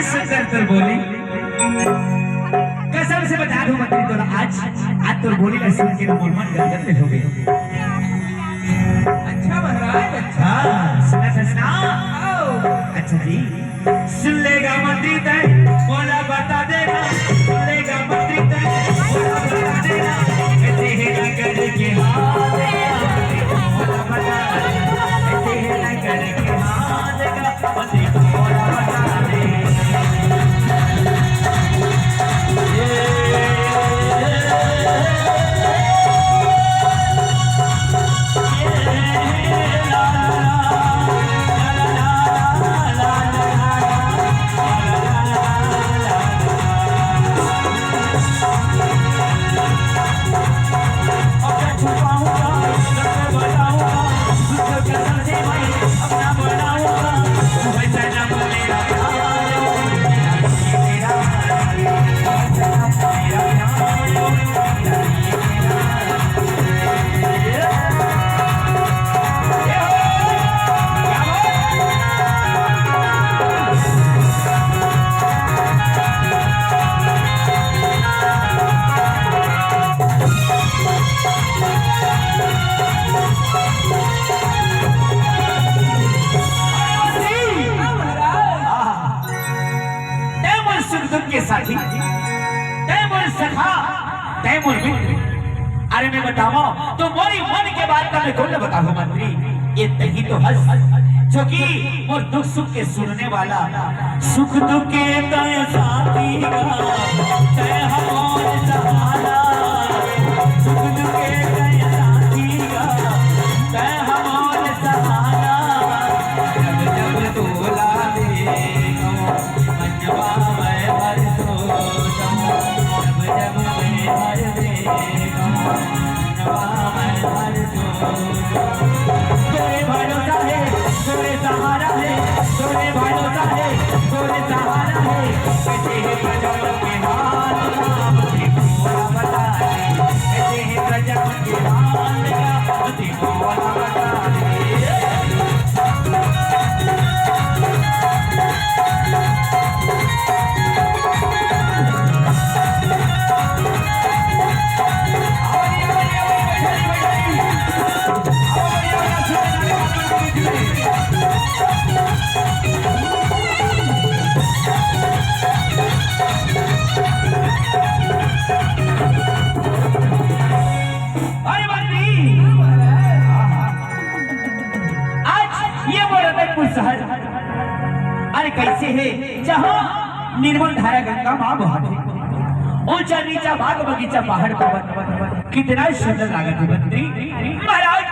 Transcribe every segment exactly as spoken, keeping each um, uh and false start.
सुंदर तोर बोली। कसम से बता दूं मंत्री तोला आज, आज तोर बोली ला सुन के ना मोर मन गदगद हो गे। अच्छा महाराज, अच्छा। हाँ, सुना था ना? आओ। अच्छा जी। सुन लेगा मंत्री तैं, मोला बता देना। सुन लेगा मंत्री तैं, मोला बता देना। ऐसे ही ना करके हाथ, मोला बता देना। ऐसे ही ना करके हाथ। तैं मोर सुख दुख के साथी, तैं मोर सखा, तैं मोर मित्र। अरे मैं बतावंव तो मोर मन के बात ला मैं कोन ल बताहूं मंत्री, ये तहीं तो हस, जो कि मोर दुख सुख के सुनने वाला। सुख दुख के तैं साथी गा, तैं हमर सहारा। सुख दुख के तैं साथी गा, तैं हमर सहारा। जब जब तोला देखंव, मनवा मैं हर सोचंव, जब जब मैं हर देखंव, मनवा मैं हर सोचंव। तोरे भरोसा हे, तोरे सहारा हे, तोरे भरोसा हे, तोरे सहारा हे। कैसे हे गजब के हाल, मोला बता दे, कैसे हे गजब के हाल, मोला बता दे। अरे बाप रे! आज ये मोर रतनपुर शहर, अरे कैसे हे, जहाँ निर्मल धारा गंगा माँ बहत हे, ऊंचा नीचा बाग बगीचा पहाड़ पर्वत, कितना सुंदर लागत हे मंत्री। महाराज,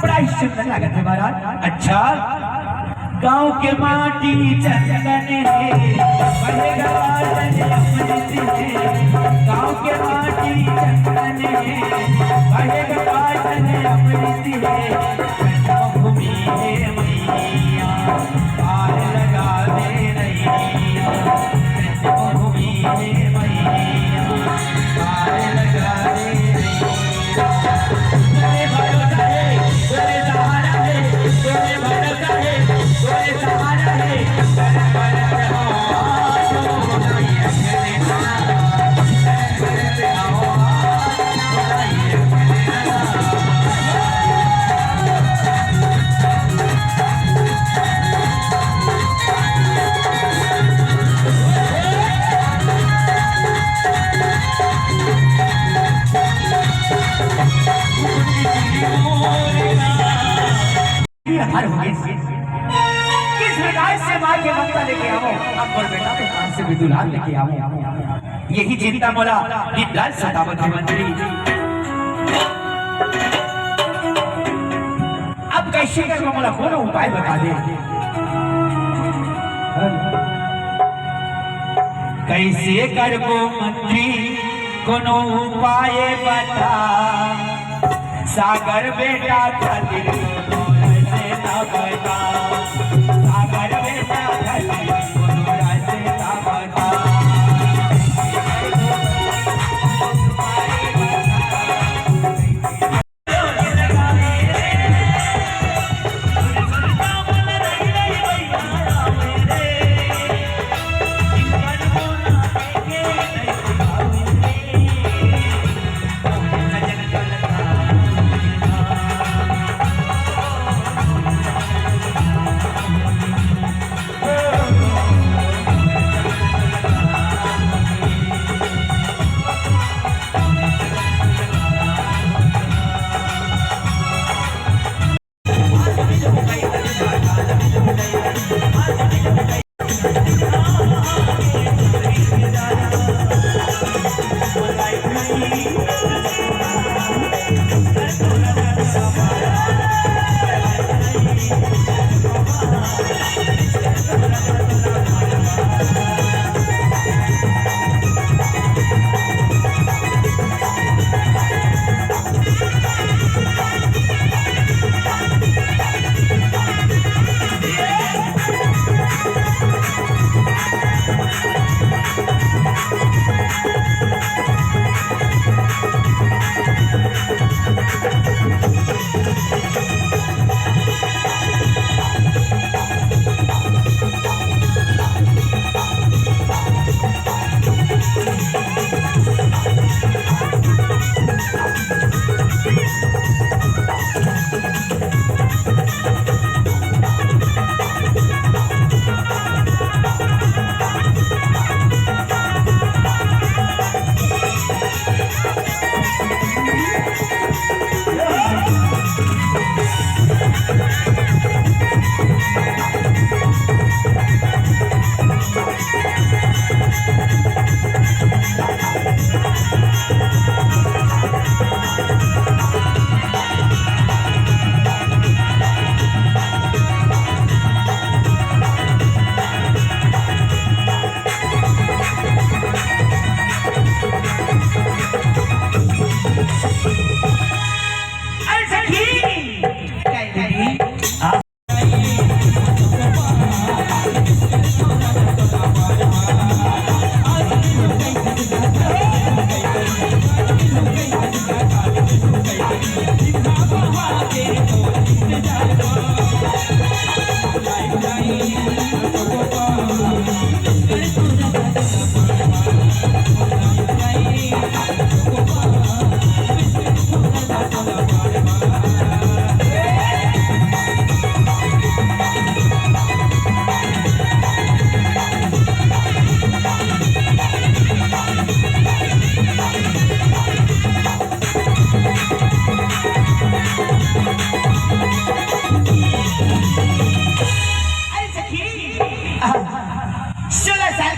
बड़ा ही सुंदर लागत हे महाराज। अच्छा, गाँव के माटी चंदन हे, बहेगा पाटन अमृत हे। गाँव के माटी चंदन हे, बहेगा पाटन अमृत हे। जन्मभूमि हे मैया, पार लगा दे नैया। जन्मभूमि हे मैया, पार लगा दे नैया। हर हो गए। किस प्रकार से माँ के ममता लेके आवंव, अब मोर बेटा के कहाँ से भी दुलार लेके आवंव। यही चिंता मोला दिन रात सतावत हे मंत्री। अब कैसे करबो, मोला कोनो उपाय बता दे। कैसे करबो मंत्री, कोनो उपाय बता। सागर बेटा खातिर कोनो रस्ता बता। सागर बेटा खातिर कोनो रस्ता बता।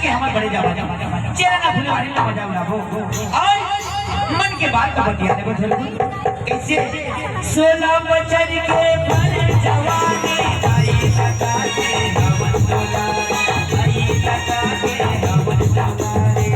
के हमर बड़े जवानी, चेला ना फुलवारी ला बजा उड़ाबो। और मन के बात तो बतिया लेबो झलकू। कैसे? सोलह बजर के भर जवानी, आई लगा के हवन डोला, आई लगा के हवन डोला रे।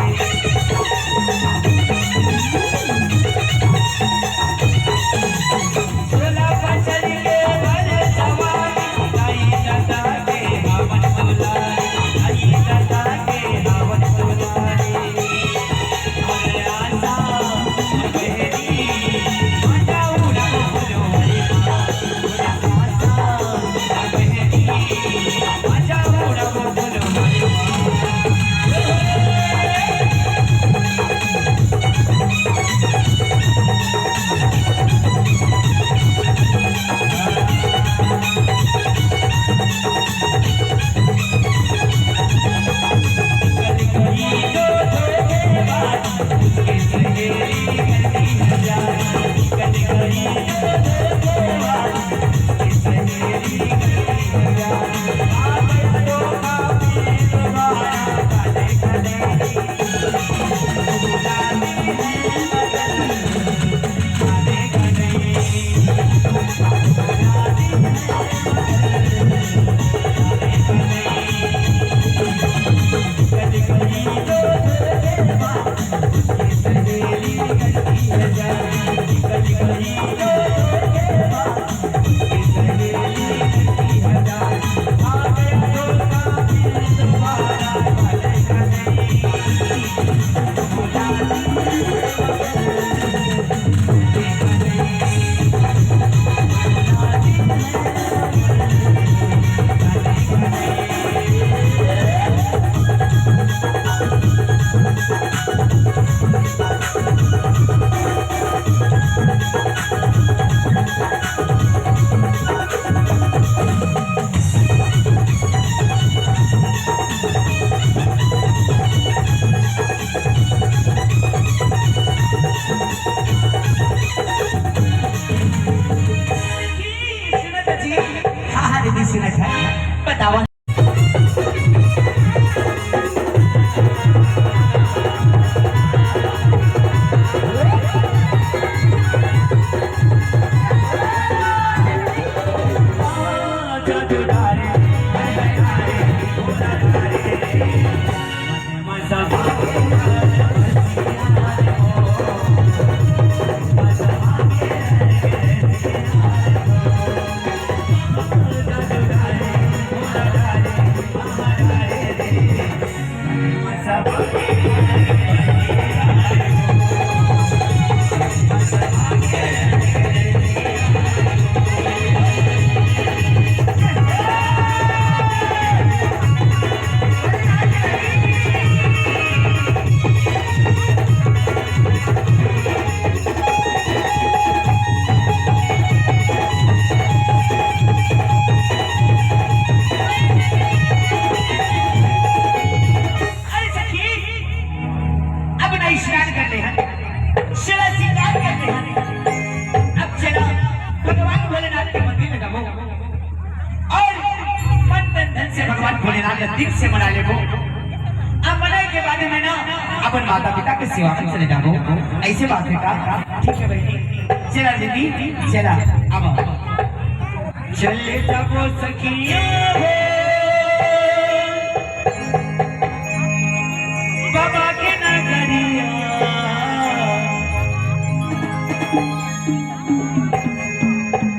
सुनत जी? हाँ, हाँ, दीदी, सुनत है। बतावा। अरे सखी, अब ना स्नान कर ले हन, चला श्रृंगार कर ले हन। अब चला भगवान भोलेनाथ के मंदिर में जाबो और मन तन धन से भगवान भोलेनाथ का दिल से मना लेबो। अब मनाए के बाद में ना अपन माता पिता के सेवा में चले जाबो। ऐसे बात है का? ठीक है बहिनी, चला दीदी, चला। अब चले जाबो सखिया हो बाबा के नगरिया।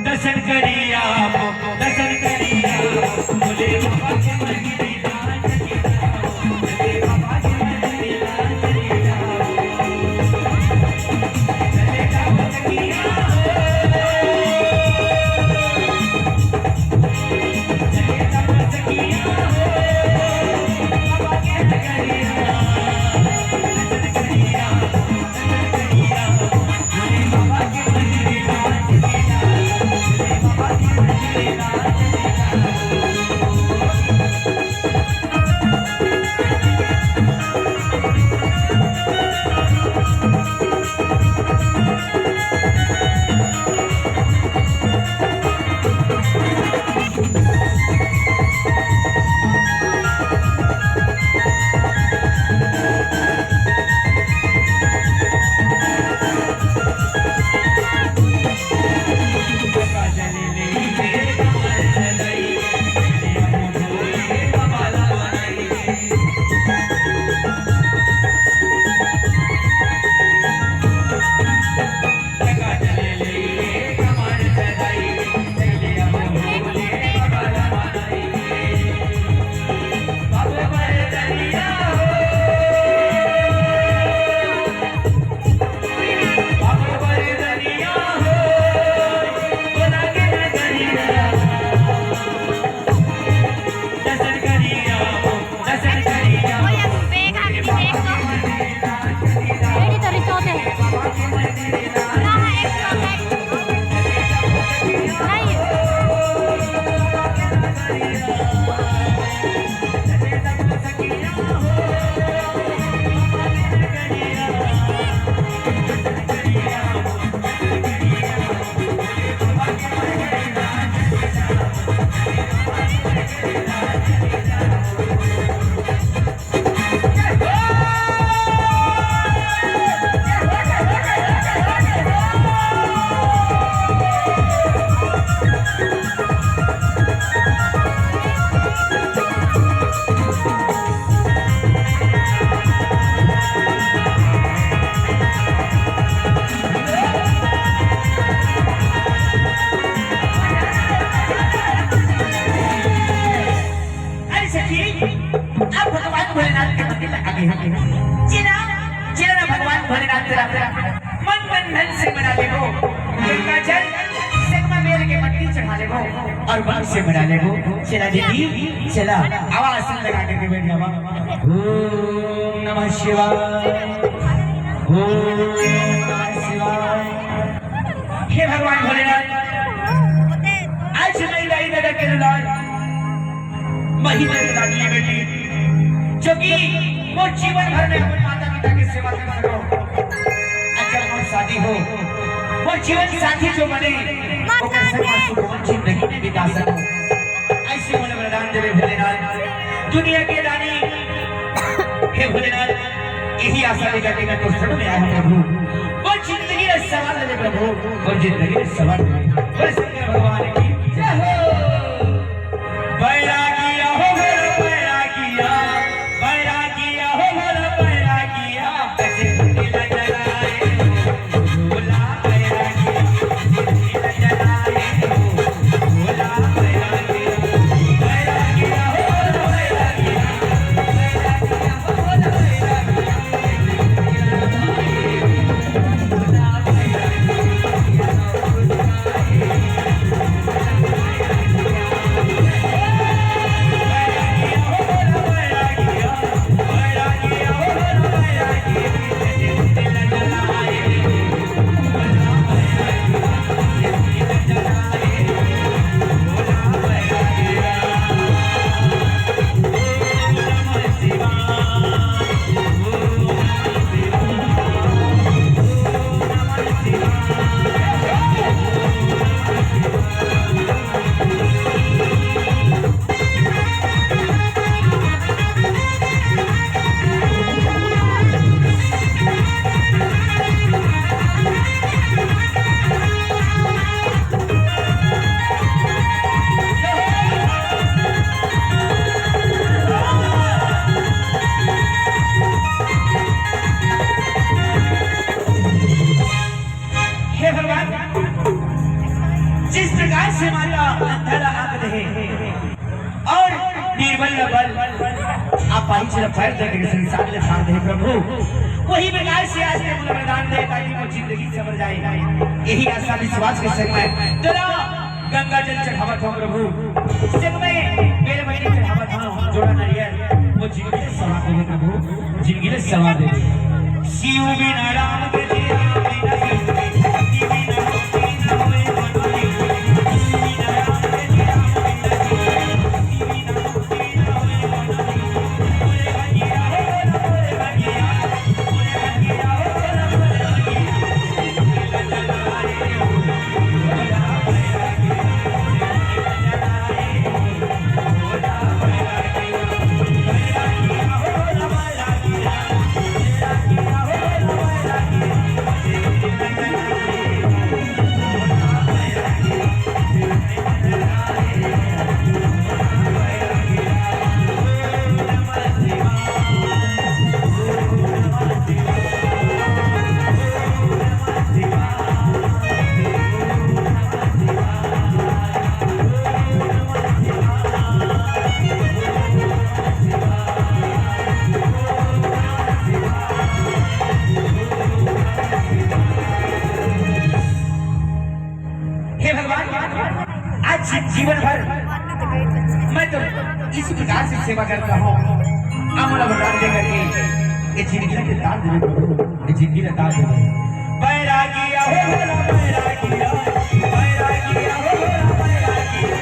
दर्शन करिया, दर्शन करिया, भोले बाबा के मंदिर। चला, चला ना भगवान भोलेनाथ तेरा मन बंधन से मना लेबो, गंगा जल संगमा बेल के पत्ती चढ़ा लेबो और मन से मना लेबो। चला दीदी, चला, आवा आसन लगा के बैठ जावा। ओम नमः शिवाय, ओम नमः शिवाय। हे भगवान भोलेनाथ, आज मैं दाई ददा के दुलार, मही ददा के लाडली बेटी, जो कि मोर जीवन भर में अपन माता पिता के सेवा कर सको। आज जब मोर शादी हो, मोर जीवन साथी जो बने, ओकर संग सुखमय जिंदगी में बिता सको। ऐसे मोला वरदान देवे भोलेनाथ, दुनिया के दानी। हे भोलेनाथ, यही आशा लेकर के मैं तोर शरण में आया हूँ प्रभु। मोर जिंदगी ला संवार दे प्रभु, मोर जिंदगी ला संवार दे। बोल शंकर भगवान की जय हो। बैरागिया हो मोर बैरागिया, बैरागिया हो मोर बैरागिया। हे भगवान, जिस प्रकार से माता अंधा ला आंख दे और निर्बल ला बल, अपाहिज ला पैर दे के संसार ला थाम दे प्रभु, वही प्रकार से आज के मोला वरदान दे ताकि मोर जिंदगी संवर जाए। यही आशा विश्वास के संग में तोला गंगा जल चढ़ावत हूँ प्रभु। संग में बेल पत्ती चढ़ावत हूँ, जोड़ा नारियल, मोर जिंदगी ला संवार दे प्रभु, जिंदगी ला संवार दे। शिव बिना राम के जी, राम बिना शिव के जी, भक्ति बिना मुक्ति ना होए मनोरी। शिव बिना राम के जी, राम बिना शिव के जी, भक्ति बिना मुक्ति ना होए मनोरी। बोले भैया हो, बोले भैया, बोले भैया हो, बोले भैया। हे भगवान, आज जीवन भर मैं तो इस प्रकार से सेवा करता हूँ। आप मोला वरदान दे करके ये जिंदगी के तार दे प्रभु, ये जिंदगी के तार दे। बैरागिया हो भोला बैरागिया, बैरागिया हो भोला बैरागिया।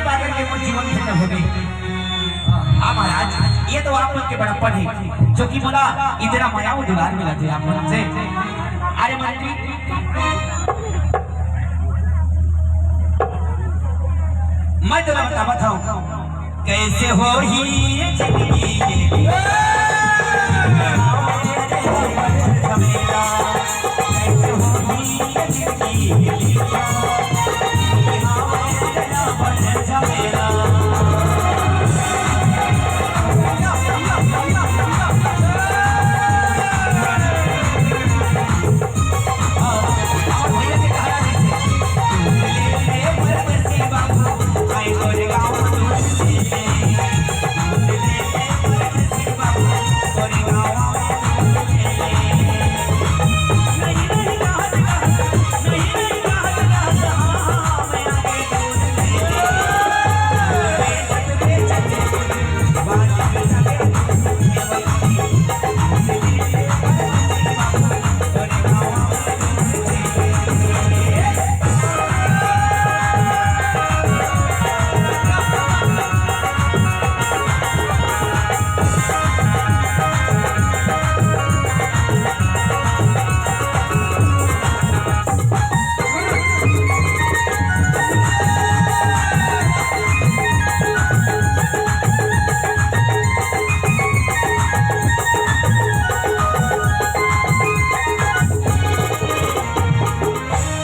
पाकर के मोर जीवन धन्य हो गए। हाँ महाराज, ये तो आप मन के बड़प्पन हे, जो कि मोला इतना मया अउ दुलार मिलत हे आप मन से। अरे मंत्री, मैं तोला बतावत हूँ, कैसे होही ये जिंदगी के लिए।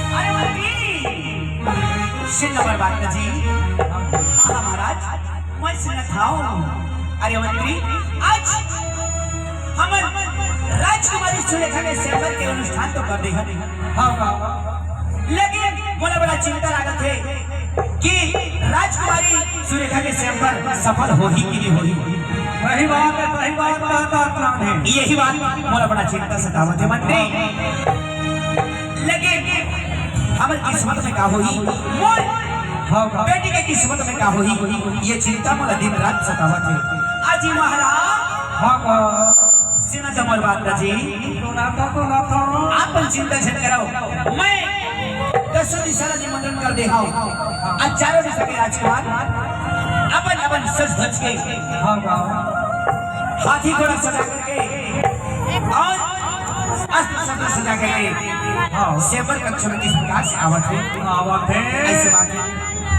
अरे मंत्री, सुन नंबर बात जी। हाँ महाराज, मैं सुनत हूँ। अरे मंत्री, आज हमन राजकुमारी सुरेखा के स्वयंवर के अनुष्ठान तो कर दे हन। हाँ, हाँ। लेकिन मोला बड़ा चिंता लागत हे कि राजकुमारी सुरेखा के स्वयंवर सफल होही कि नहीं होही। सही बात है, सही बात, बात, बात, बात है। यही बात मोला बड़ा चिंता सतावत हे मंत्री। लेकिन हमर किस्मत में का होही, मोर हाँ, हाँ। बेटी के किस्मत में का होही, ये चिंता मोला दिन रात सतावत हे। अजी महाराज, हाँ, हाँ। सुना तो मोर बात जी। सुना तो, सुना तो। आप मन चिंता झन करव, मैं दसों दिशा ला निमंत्रण कर दे हूँ। आज चारों दिशा के राजकुमार अपन अपन सज धज के, हाँ, हाँ। हाथी घोड़ा सजा करके और अस्त्र शस्त्र सजा करके, हाँ। स्वयंवर कक्ष में किस प्रकार से आवत हे? आवत हे। ऐसे बात हे।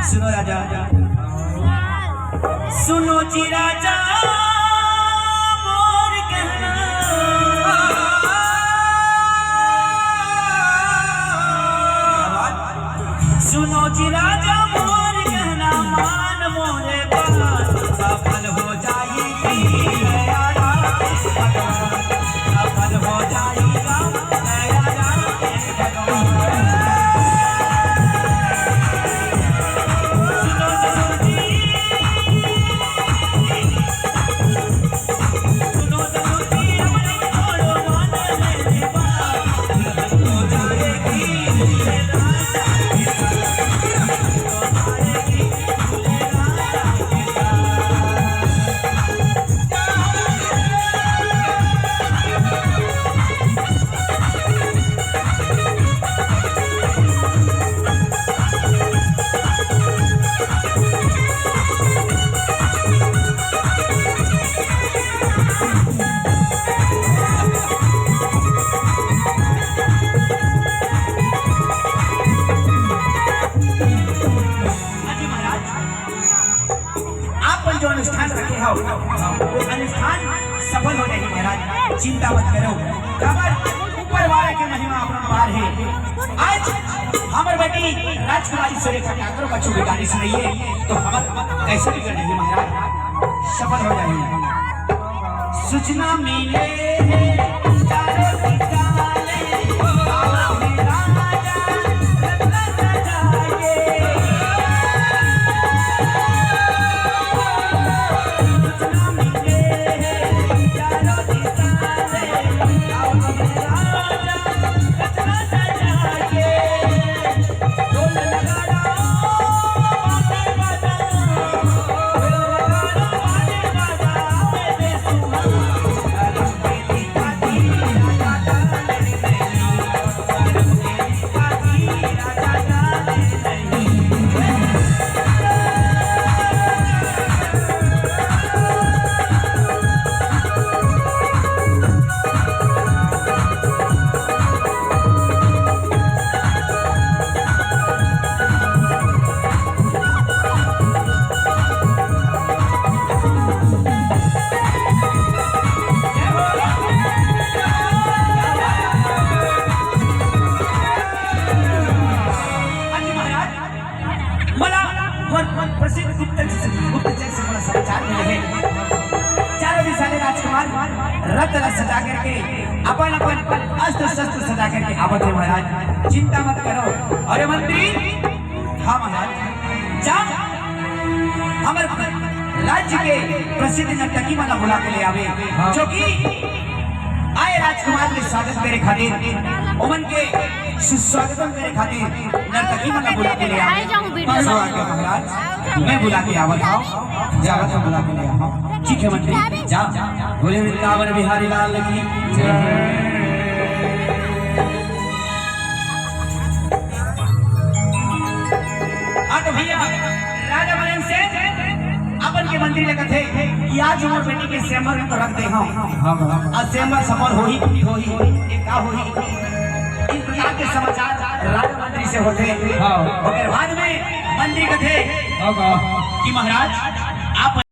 सुनो राजा, सुनो जी राजा, मोर कहना। सुनो जी राजा, मोर कहना, मान मोरे बात, सफल हो जाई। अजी महाराज, आप मन जो अनुष्ठान रखे हव, वो अनुष्ठान सफल हो जाही महाराज, चिंता मत करव। काबर ऊपर वाला के महिमा अपरंपार हे। आज हमर बेटी राजकुमारी सुरेखा काकरो कछु बिगाड़िस नइ हे, तो हमर कइसे बिगड़ जाही महाराज, सफल हो जाही। सूचना मिले हे चारों दिशा ले, आओ हे राजा रत्न सजाए। सूचना मिले हे चारों दिशा ले, आओ हे राजा रत्न सजाए। प्रसिद्ध गुप्तचर से, गुप्तचर से मोला समाचार मिले हे। चारों दिशा ले राजकुमार रथ ला सजा करके, अपन अपन अस्त्र शस्त्र सजा करके आवत हे महाराज। चिंता मत करो। अरे मंत्री, हाँ महाराज, जा, हमर राज्य के प्रसिद्ध नर्तकी मन ला बुला के ले आवे, हाँ। जो कि आए राजकुमार के स्वागत करे खातिर, ओमन के सुस्वागतम करे खातिर नर्तकी मन ला बुला के ले आवे। आए जाऊं वीडियो। जो आज्ञा महाराज, मैं बुला के आवत हूँ, जावत हूँ, बुला के ले आवा। ठीक है मंत्री, जा। बोले वृंदावन बिहारी लाल की जय। हाँ तो भैया, राजा मदन से अपन के मंत्री ले कथे कि आज मोर बेटी के स्वयंवर में तो रख दे हूँ। हाँ, हाँ। आज स्वयंवर सफल होही कि नहीं होही, ये का होही, इस प्रकार के समाचार राजा मंत्री से होथे। हाँ। ओकर बाद में मंत्री कथे हाँ, हाँ। कि महाराज, आप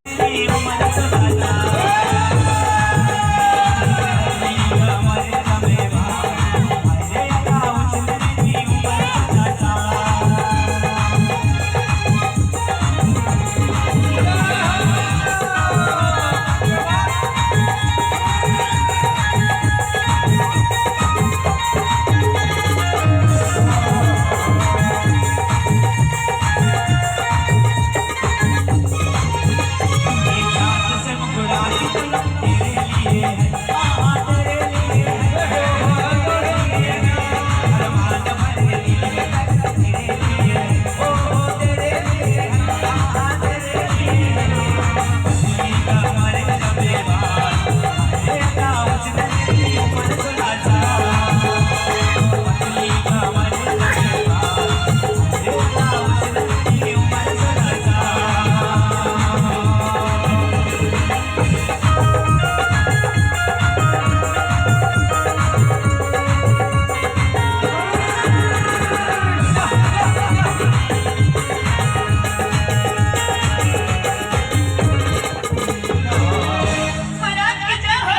महाराज की जय हो,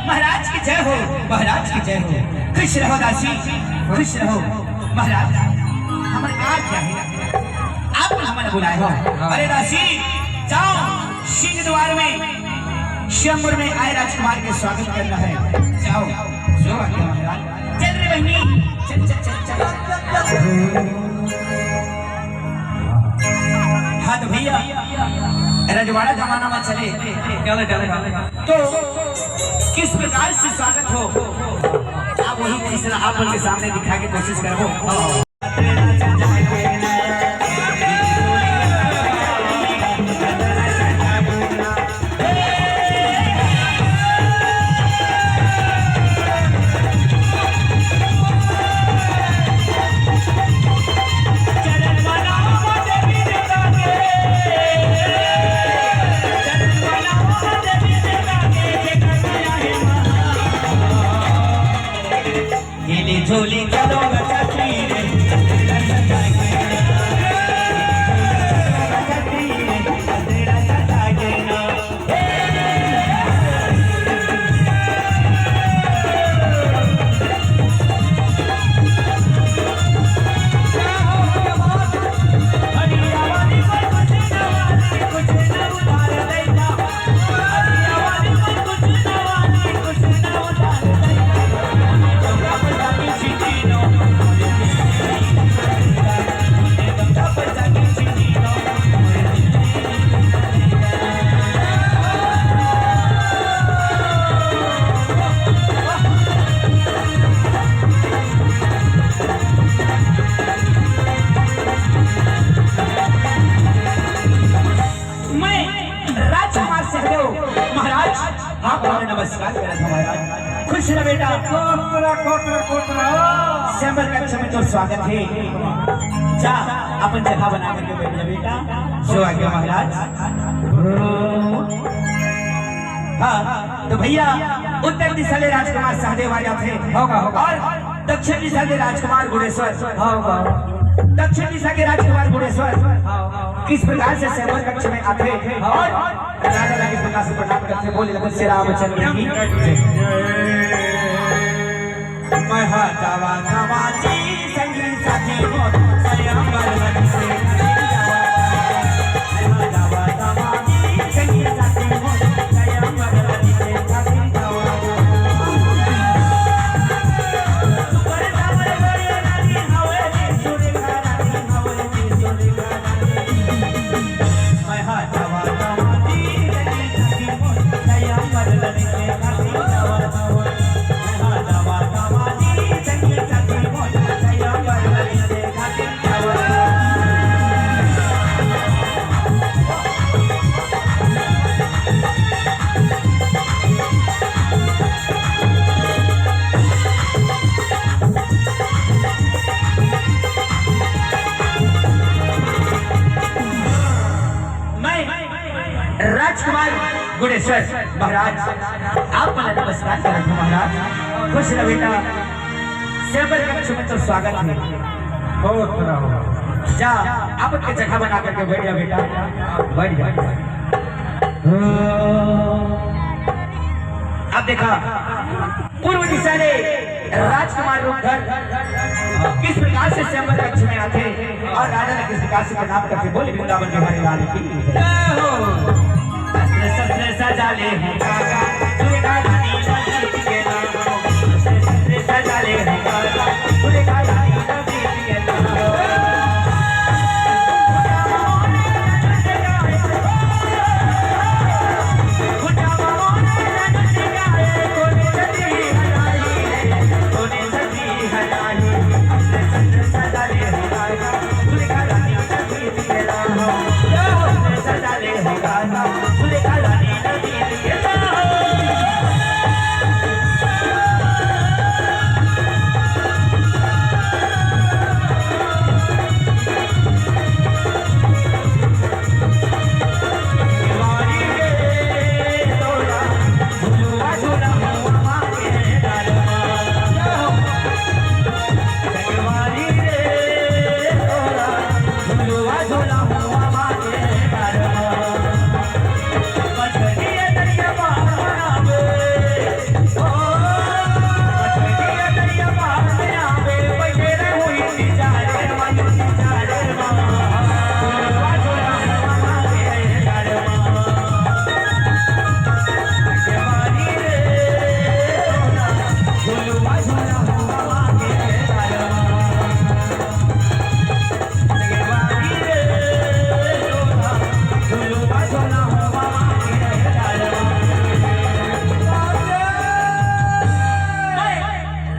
महाराज की जय हो, महाराज की जय हो। खुश रहो दासी, खुश रहो। महाराज, हमर आज्ञा हे, आप हमन बुलाए हो। अरे दासी, जाओ सिंह द्वार में, स्वयंवर में आए राजकुमार के स्वागत करना है। जाओ, जो आज्ञा महाराज। चल रे बहिनी, चल, चल, चल, चल। हाँ तो भैया, रजवाड़ा जमाना में चले। चले, चले, चले। तो किस प्रकार से स्वागत हो, आप वही तीसरा आप उनके सामने दिखा के कोशिश करो। मैं राजकुमार सहदेव महाराज, आप लोगों नमस्कार करत हूँ महाराज। खुश रह बेटा। कोतरा, कोतरा, कोतरा। स्वयंवर कक्ष में तो स्वागत है। जा, अपन जगह बना करके बैठ जा बेटा। जो आज्ञा महाराज। हाँ, तो भैया, उत्तर दिशा ले राजकुमार सहदेव आ जाते हैं। होगा, होगा। और दक्षिण दिशा के राजकुमार गुणेश्वर। हाँ, हाँ। दक्षिण दिशा के राजकुमार गुणेश्वर हाँ, हाँ। किस प्रकार से स्वयंवर कक्ष में आते हाँ। और राजा ला किस प्रकार से प्रणाम करते, बोले लखन श्री रामचंद्र की जय। मैं हा जावा जावा जी संगी साथी हो, स्वयंवर लग से राजकुमार गुणेश्वर महाराज, आप मन ला नमस्कार करत हँव महाराज। खुश रह बेटा, सेंबर कक्ष में तोर स्वागत हे। बहुत रहो। जा, अपन के जगह बना करके बैठ जा बेटा, बैठ जा। अब देखा, पूर्व दिशा ले राजकुमार रूपधर किस प्रकार से सेंबर कक्ष में आथे अउ राजा ला किस प्रकार से प्रणाम करथे, बोले वृंदावन बिहारी लाल की जय। जय हो। शस्त्र शस्त्र सजा ले हँव काका, दुर्गा रानी ललित के नाम। शस्त्र शस्त्र सजा ले हँव काका, दुर्गा रानी ललित के नाम।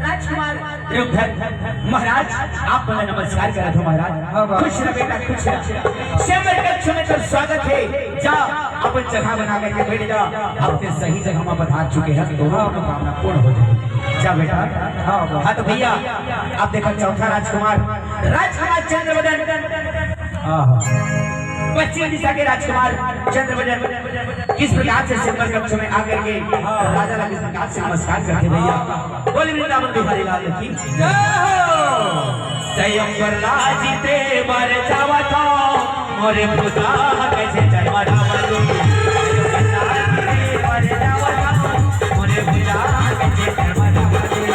राजकुमार रूपधर महाराज, आप मन ला नमस्कार करत हँव महाराज। हाँ, हाँ। खुश रह बेटा, खुश रह। सेंबर कक्ष में तोर स्वागत हे। जा, अपन जगह बना करके बैठ जा। अब तें सही जगह में पधार चुके हस, तोरो मनोकामना पूर्ण हो जाही। जा बेटा। हाँ, हाँ। हाँ तो भैया, अब देखा चौथा राजकुमार, राजकुमार चंद्रवदन। हाँ, हाँ। पश्चिम दिशा के राजकुमार चंद्रवदन किस प्रकार से सेंबर कक्ष में आकर के राजा ला किस प्रकार से नमस्कार करथे भैया। बोले वृंदावन बिहारी लाल की जय हो। स्वयंवर ला जीते बर जावत हँव, मोरे भुजा कइसे चरमरावत हे। स्वयंवर ला जीते बर जावत हँव, मोरे भुजा कइसे चरमरावत हे।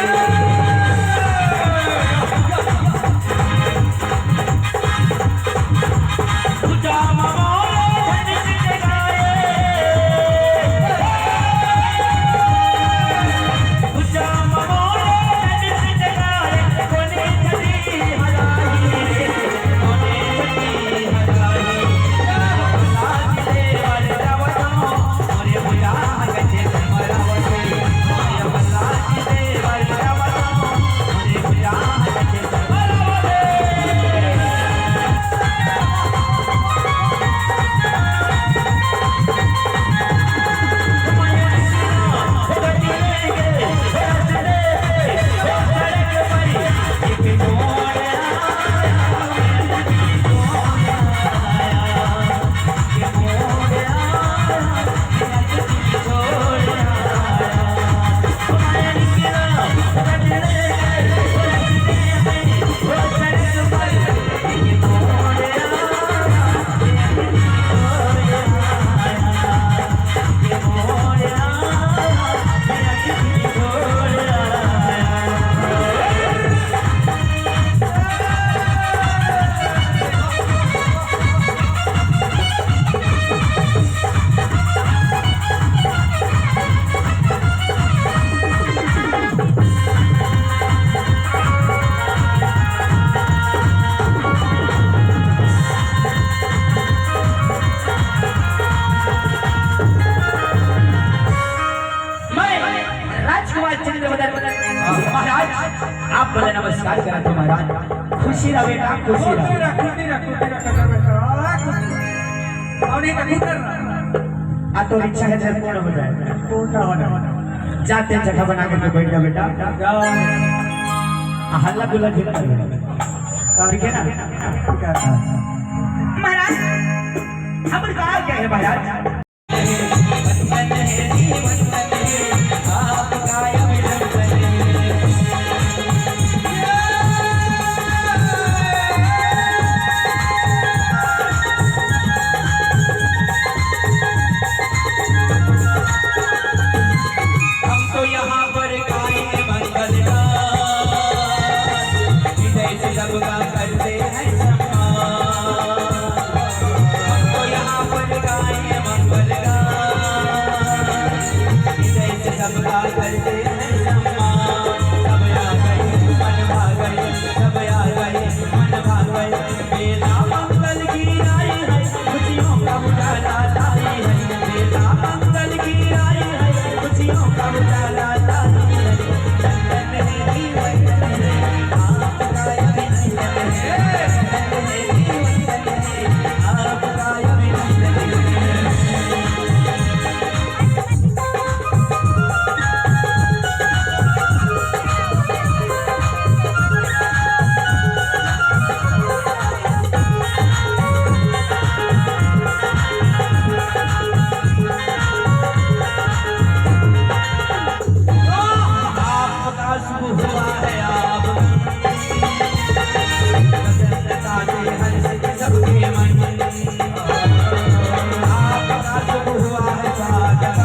मैं राजकुमार चंद्रवदन महाराज, आप मन ला नमस्कार करत हँव महाराज। खुशी रह बेटा, खुशी रह। खुशी रह, खुशी रह, खुशी रह, खुशी रह। अउ नहीं तो खुश रह। आ तोर इच्छा हे जरूर पूर्ण हो जाए। पूर्ण हो जाए। जा तें जगह बना करके बैठ जा बेटा। जाओ। आ हल्ला गुल्ला झिन कर। ठीक है ना? ठीक है। महाराज, अब का क्या है महाराज? आपका शुभ हुआ है, आपका प्रसन्नता से हर्षित सबके मन। आपका शुभ हुआ है स्वागत,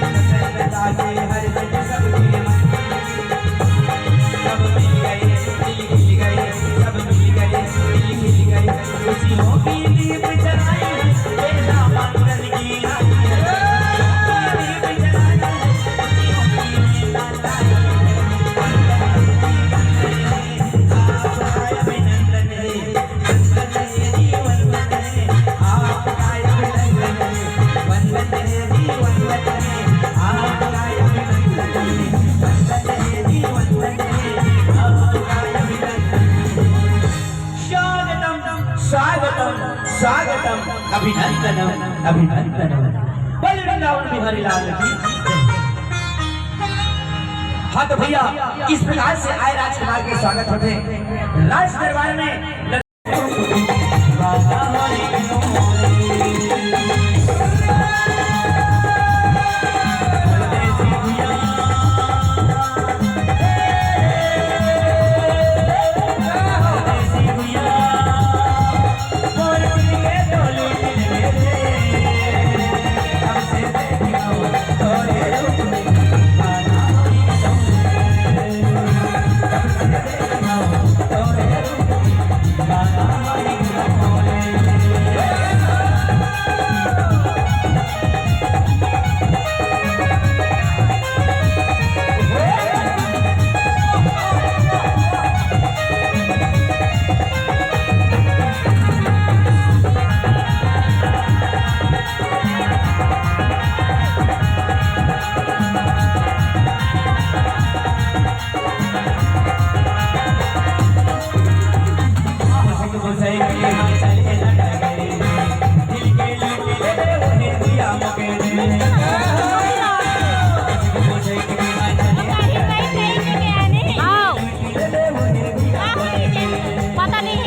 प्रसन्नता से हर्षित सबके मन। सब मिल गए, दिल खिल गए, सब मिल गए, दिल खिल गए, खुशियों की दीप जलाई, बेला मंगल की आई है। दीप जलाई, खुशियों की दीप जलाई, मंगल की आई है। आपका अभिनंदन है। स्वागतम, स्वागतम, स्वागतम, अभिनंदनम, अभिनंदनम। बोल वृंदावन बिहारी लाल की जय। हाँ तो भैया, इस प्रकार से आए राजकुमार के स्वागत होथे राज दरबार में। पता नहीं।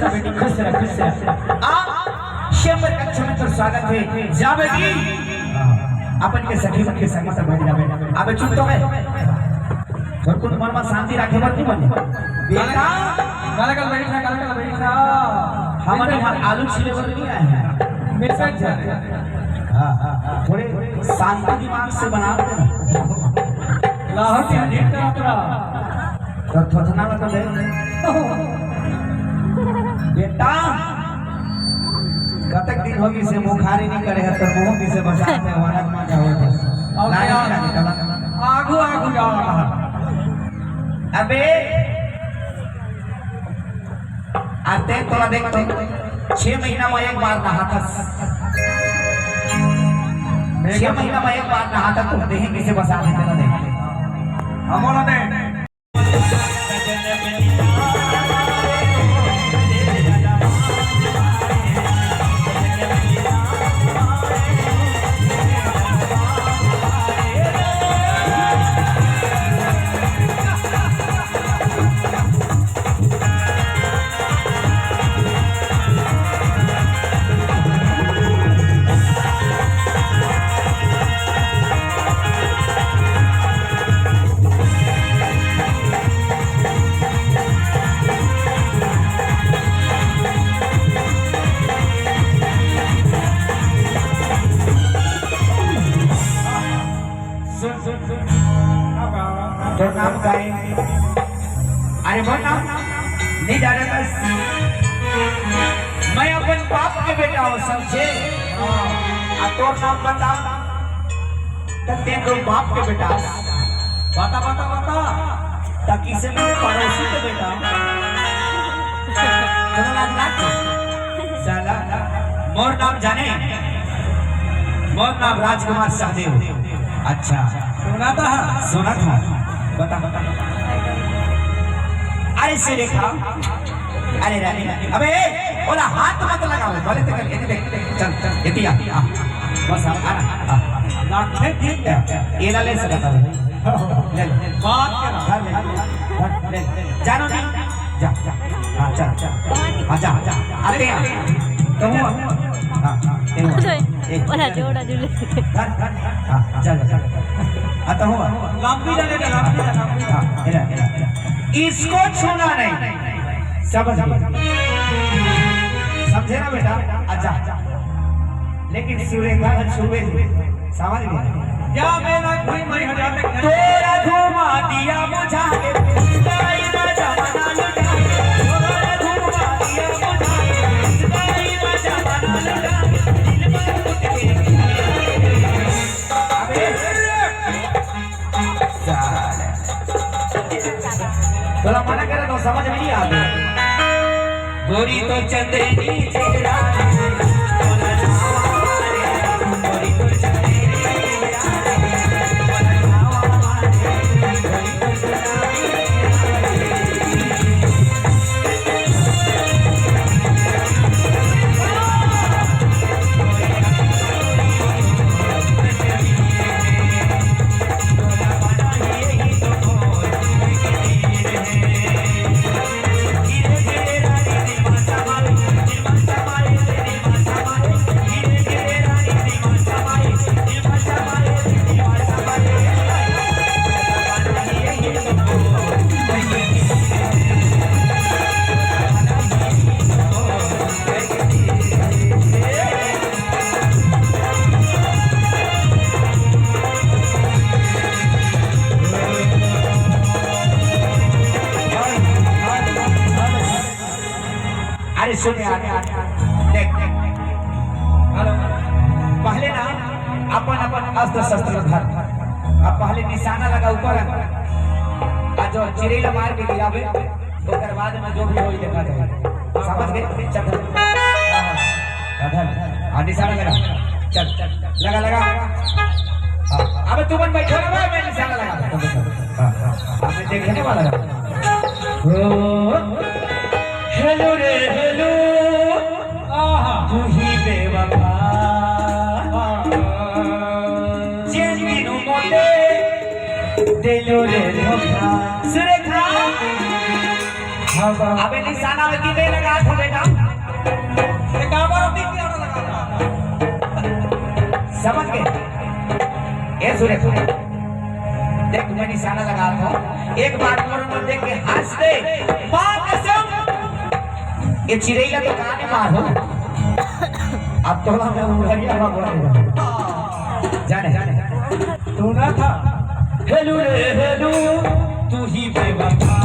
बेटी, खुश रह, खुश रह। आ, श्याम कक्ष में तोर स्वागत हे। जा बेटी, अपन के सखी मन के संग में बैठ जाबे। अबे चुप तो है। तोर कुन मन में शांति राखे बर नहीं बने। बेटा, काला काला बैठा, काला काला बैठा। हमन यहाँ आलू छीले बर नहीं आए हैं। मैसेज है। हाँ, हाँ, हाँ। थोड़े शांति दिमाग से बना दे ना। लाहौर के अधिक यात्रा। तो थोथना में तो दे। बेटा, कतक दिन होगे से मुखारी नहीं करे है, तो मुंह भी से बचा दे, वाला मजा हो बस। अब लाज क्या? नहीं लगे, चला। आगू, आगू जाओ ना। अबे, आते तोला देख तो, छह महीना में एक बार नहाथस। छह महीना में एक बार नहाथस, तो देहे किसे बसा दे, तेला देख। हम बोला दे। सुन, सुन, सुन। तोर नाम का है? अरे बोल ना। नहीं जाने बस। मैं अपन बाप के बेटा हूँ, समझे? आ तोर नाम बता। त तें तो बाप के बेटा। बता, बता, बता। त किसे मेरे पड़ोसी के बेटा। तोला लाज लाग? साला, मोर नाम जाने? मोर नाम राजकुमार सहदेव। अच्छा। सुना था? सुना था। बता, बता। अरे सुरेखा, अरे रानी, अबे, ए, ओला हाथ मत लगावे, बोले तो कर, ये देख, चल, चल, ये दिया, आ, बस, आ, आ, आ, लाखे ठीक है, ये ला ले सकता है, ले ले, बात करा। धर ले, धर, ले, जानो नहीं, जा, जा, हाँ, चल, चल, हाँ, जा, जा, अरे, आ, तो हुआ, हाँ, हाँ, ये हुआ, एक, ओला जोड़ा जुले। धर, धर, हाँ, हाँ, चल, चल, हाँ, तो हुआ, लंबी जाने का, लंबी जाने, लंबी जाने। हाँ, ये ले, ये ले, ये ले। इसको छूना नहीं। समझ गए? समझे ना बेटा? अच्छा। लेकिन सुरेखा का छुए नहीं। समझ गए? क्या मैं ना कोई मरी हटा तक तोरा घुमा दिया बुझा के, तेरा जमाना लुटा के। तोरा घुमा दिया बुझा के, तेरा जमाना लुटा के। दिल में घुट के। अबे। साले। तोला मना करे तो समझ में नहीं आवे। गोरी तो चंद्रनी चेहरा, गोरी तो चंद्रनी चेहरा। अरे सुन यार, देख, पहले ना अपन अपन अस्त्र शस्त्र धर, अब पहले निशाना लगा ऊपर, आ जो चिड़ै ला मार के गिराबे, ओकर बाद में जो भी होई देखा जाए। समझ गए? चल, चल। हाँ, हाँ। हाँ, निशाना लगा। चल, चल। लगा, लगा। हाँ, अबे तुमन बैठो ना, मैं निशाना लगा। हाँ, हाँ। अबे देखने वाला है। ओ, hello रे, hello। आहा। तू ही बेवफा। आहा। जेन दिनों मोते दिलो रे धोखा। सुरेखा। हाँ, हाँ। अबे निशाना में कितने लगा था बेटा? ये काबर अभी क्या लगा था? समझ गए? ए सुरेश, देख मैं निशाना लगा था, एक बार मोर में देख के हंस दे, माँ कसम, ये चिड़ैया तो कहाँ नहीं मार हो। अब तोला मैं उड़ैया हुआ बोलेगा। जाने। तू ना था। हेलू रे हेलू, तू ही बेवफा।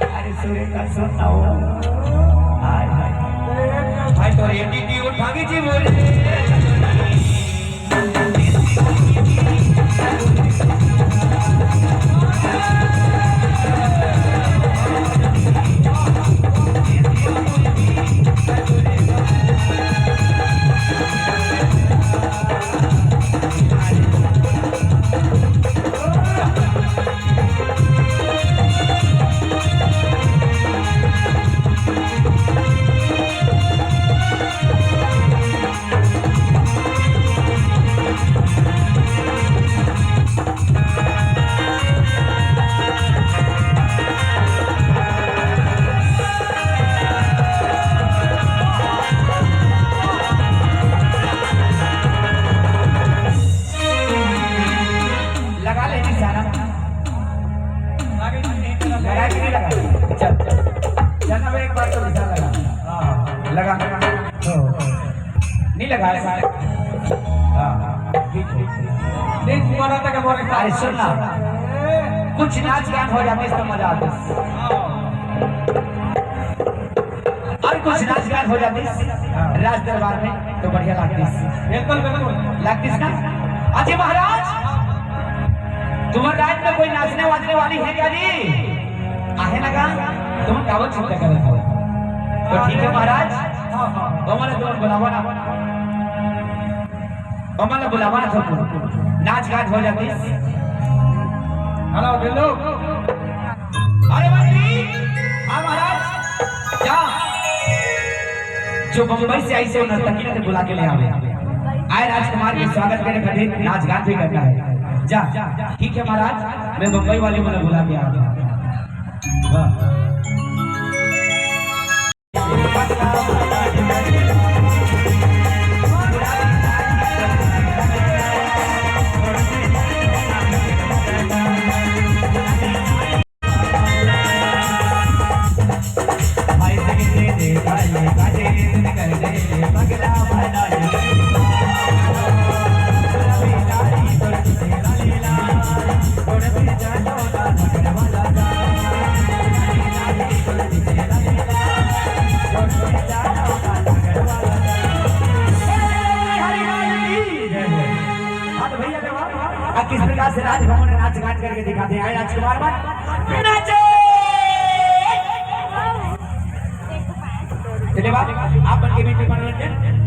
अरे सुरेंद्र, सुन ना हो। हाय, हाय। भाई, तोर एटीट्यूड भागी जी बोले। लगा ले निशाना। लगा कि नहीं लगा? चल, चल। चल, अब एक बार तो निशाना लगा। हाँ, लगा। हो। नहीं लगा है? हाँ, ठीक है। नहीं, तुम्हारा तक हमारे साथ अरे, सुन ना। कुछ नाच गान हो जाते तो मजा आते। हाँ। अरे कुछ नाच गान हो जाती राज दरबार में तो बढ़िया लागती। बिल्कुल, बिल्कुल। लागती ना? अजय महाराज, तुम्हारे राज में कोई नाचने वाजने वाली है क्या जी? आहे ना का? तुम कावत चिंता करत हो। तो ठीक है महाराज, हाँ, हाँ। ओमन ला तुम बुलावा ना। ओमन ला बुलावा ना थोड़ा। नाच गान हो जाती। हेलो, बिल्लू। अरे भाई, हाँ महाराज, जा। जो बम्बई से आई से वो नर्तकी ने बुला के ले आवे। आए राजकुमार के स्वागत करे खातिर नाच गान भी करना है। जा, ठीक है महाराज, मैं बम्बई वाली मन ला बुला के आवा। हाँ। हाँ तो भैया देखो, अब किस प्रकार से राजभवन में नाच गान करके दिखाते हैं। आए राजकुमार मन, नाचो। चलिए बाप, आप मन के बीच में मनोरंजन।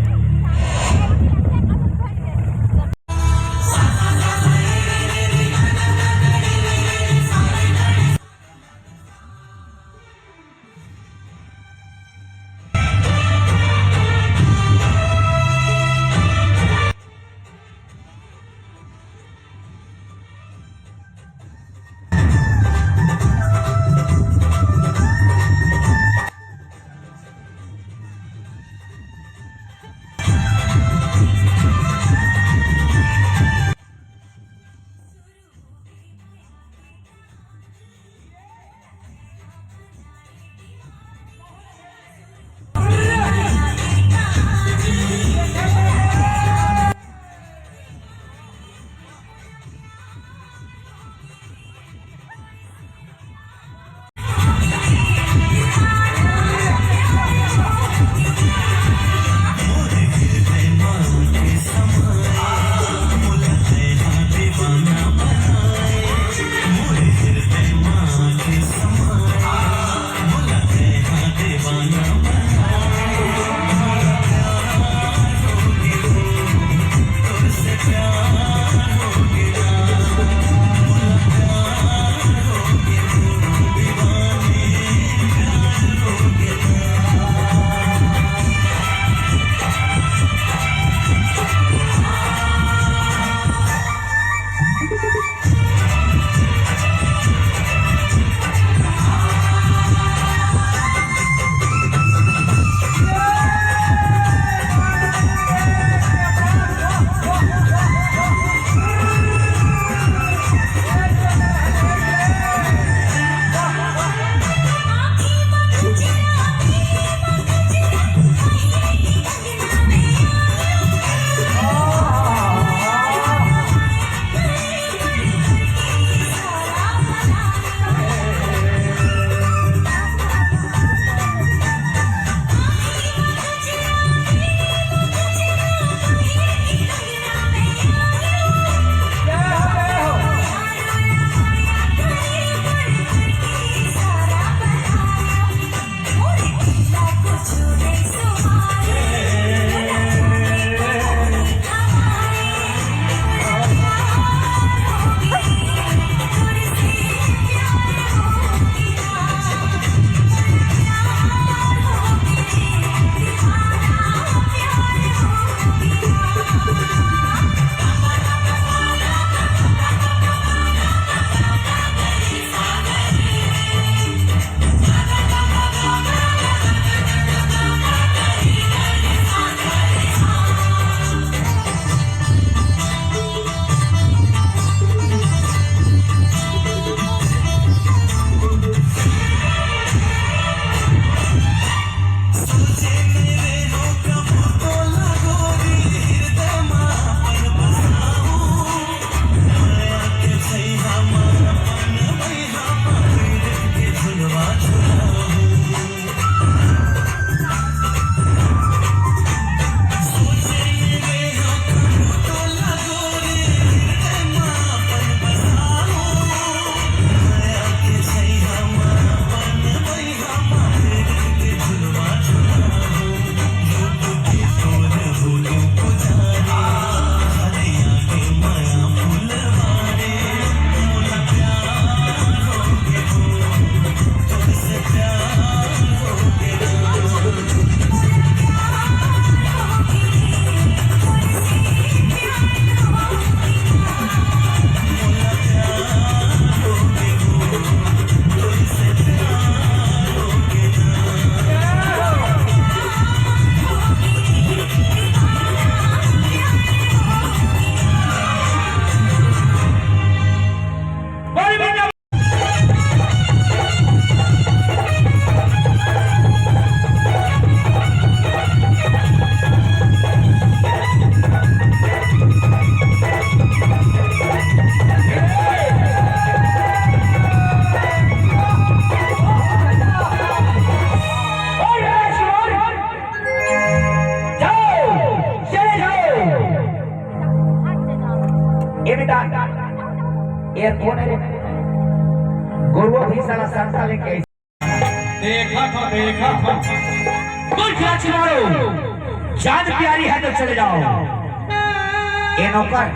एयरपोर्ट है। गौरव भी साला संता लेके आई। देखा था, देखा था। मूर्ख राजकुमारो, जान प्यारी है तो चले जाओ। ए नौकर,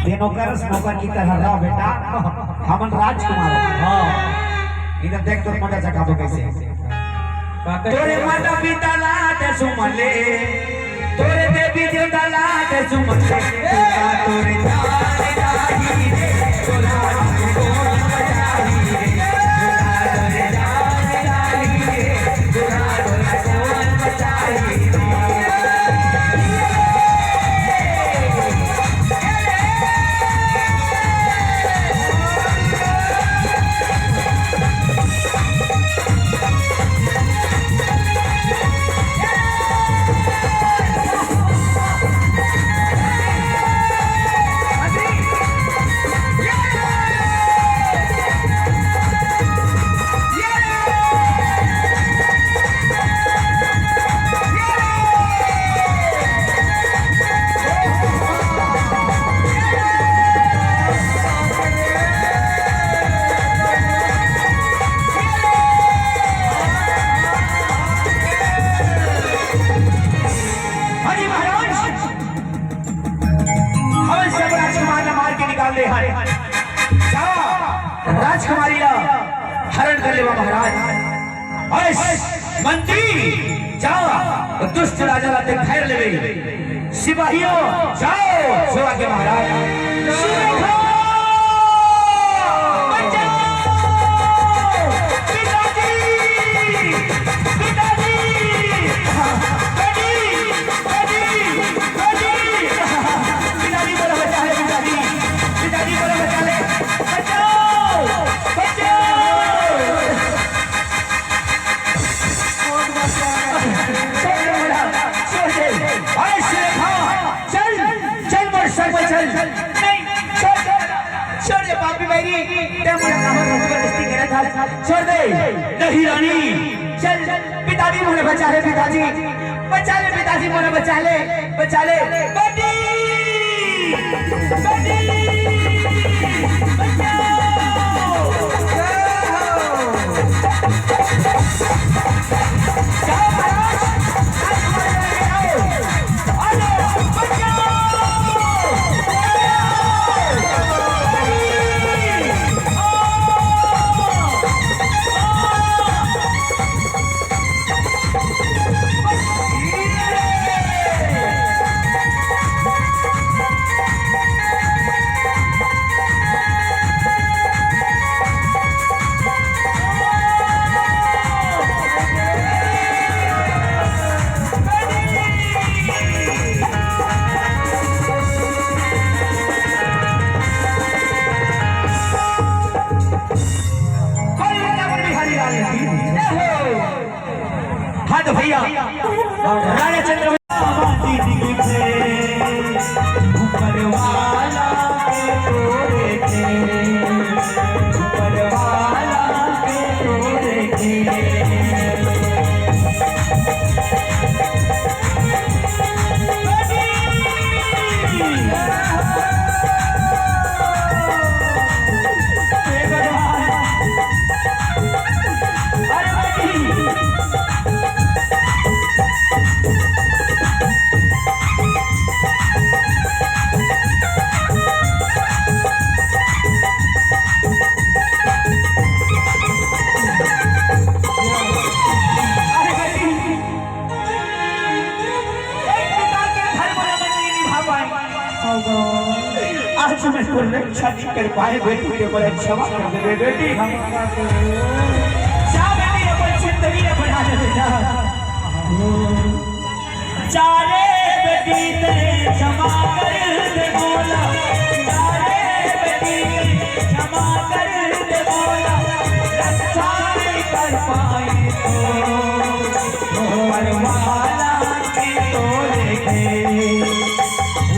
ए नौकर, नौकर की तरह रह बेटा। हमन राजकुमार। हाँ। इधर देख तो मजा चखा तो कैसे। तोरे माता पिता ला दे सुमन ले, तोरे देवी देवता ला दे सुमन ले, तोरे जान जाही रे, तोरा कौन बचाही रे, तोरा तोरे जान जाही रे, तोरा तोरा कौन बचाही रे। अरे महाराज, हमन सब राजकुमार ला मार के निकाल दे हन। जा, राजकुमारी ला हरण कर लेवा महाराज। अरे मंत्री, जा, दुष्ट राजा ला ते घेर लेवे। सिपाहियों, जाओ, सेवा के महाराज। सुरेखा! बचाओ! पिताजी! पिताजी! बेटी! बेटी! बेटी! पिताजी, मोला बचा ले, पिताजी! पिताजी, मोला बचा ले! बचाओ! बचाओ! छोड़ दे मोला, छोड़ दे। अरे सुरेखा, चल, चल मोर संग में चल। नहीं, छोड़ दे, छोड़ दे पापी बैरी, ते मोला काबर जबरदस्ती करत हस? छोड़ दे। नहीं रानी। चल, पिताजी मोला बचा ले, पिताजी, बचा ले पिताजी, मोला बचा ले, बचा ले। बेटी! हाँ तो भैया, राजा चंद्र ऊपर वाला के तोरे के, ऊपर वाला के तोरे के। आज मैं तोर रक्षा नहीं कर पाए बेटी, के बड़ा क्षमा कर दे बेटी। जा बेटी, अपन जिंदगी ला बना ले बेटा। जा रे बेटी, ते क्षमा कर दे मोला। जा रे बेटी, ते क्षमा कर दे मोला। रक्षा नहीं कर पाए तो ऊपर वाला के तोरे के,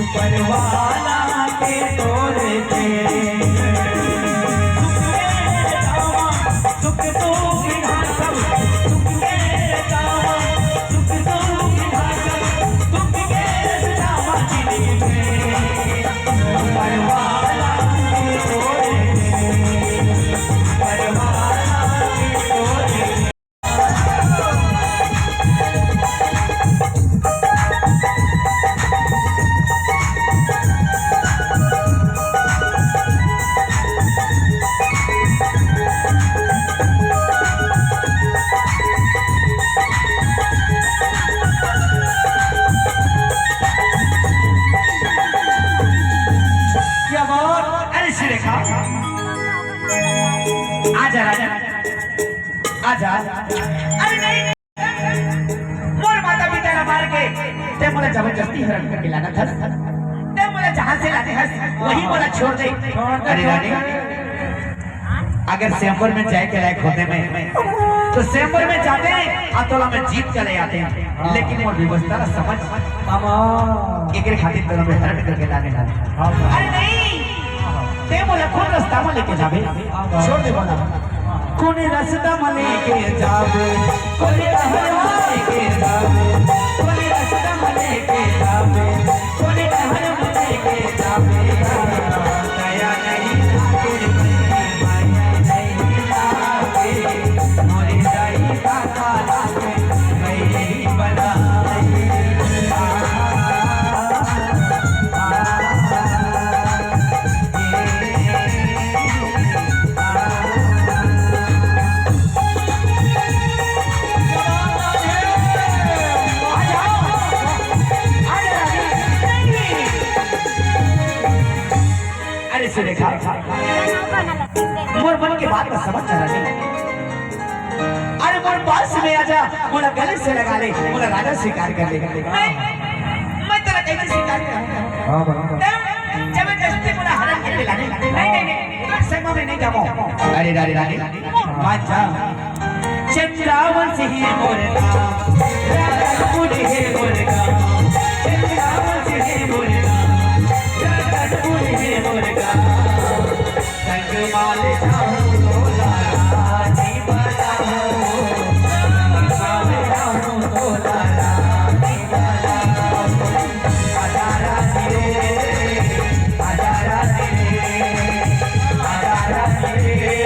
ऊपर वाला के तोरे के। सुख में जावा, सुख तो विधान सब, सुख में जावा, सुख तो विधान सब, सुख में जावा जिंदगी में। ऊपर वाला मोला जबरदस्ती हरण करके लानत हस, ते मोला जहाँ से लाने हस, वही मोला छोड़ दे। अरे रानी, अगर स्वयंवर में जाए के लायक होते मैं, तो स्वयंवर में जाते, आ तोला मैं जीत के ले आते। लेकिन मोर व्यवस्था ला समझ, एकरे खातिर तोला मैं हरण करके लाने हस। अरे नहीं, ते मोला कोन रास्ता में लेके जाबे? छोड़ दे मोला। कोन रास्ता में लेके जाबे? कोन रास्ता में लेके जाबे? कोन रास्ता में लेके जाबे? कोन रास्ता में लेके जाबे? दया नहीं लागे, माया नहीं लागे, मोरे दाई का काला के नहीं बनाई। अरे सुरेखा, मोर मन के बात ला समझ ना रानी। अरे मोर पास में आजा, मोला गले से लगा ले, मोला राजा स्वीकार कर ले। मैं, मैं तेरा कैसे स्वीकार करूं? हाँ, हाँ, हाँ। तब जबरदस्ती मोला हरण करके लाने। नहीं, नहीं, नहीं, मैं संगमा में नहीं जाऊं। अरे रानी, रानी, मान जा। चंद्रावंश हे मोर नाम, राजपुर हे मोर गाँव। चंद्रावंश हे मोर नाम, राजपुर हे मोर गाँव। संगमा ले जाऊं तोला रानी बनाऊं, संगमा ले जाऊं तोला रानी बनाऊं। आजा रानी रे, आजा रानी रे, आजा रानी रे,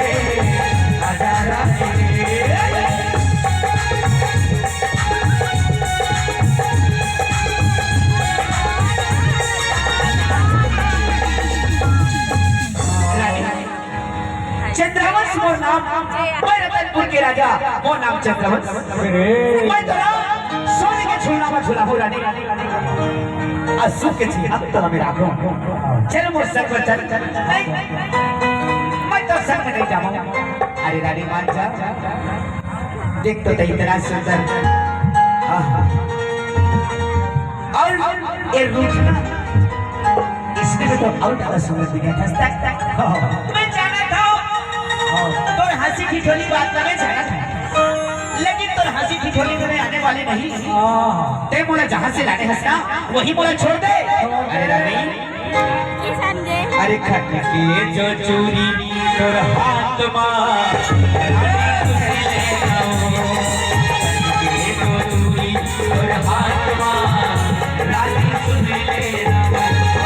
आजा रानी रे। रानी, चंद्रवंश मोर नाम, मैं रतनपुर के राजा, मोर नाम चंद्रवंश। अरे। मैं तोला सोने के झूलना में झुलाहूं रानी, अउ सुख के झींका तोला में राखहूं। चल मोर संग में चल। नहीं, मैं तोर संग में नहीं जाऊं। अरे रानी मान जा, देख तो तैं इतना सुंदर। आहा। अउ ये रूप ना, इसमें तो अउ ज्यादा सुंदर दिखत हस। मैं जानत हंव, तोर हंसी ठिठोली बात ला मैं जानत हंव, लेकिन तोर हंसी ठिठोली तो मैं आने वाली नहीं। हाँ। तैं मोला जहाँ से लाने हस ना, वही मोला छोड़ दे। अरे रानी, अरे खन के जो चूरी तोर हाथ मा, रानी सुन ले ना ओ। खन के जो चूरी तोर हाथ मा, रानी सुन ले ना ओ।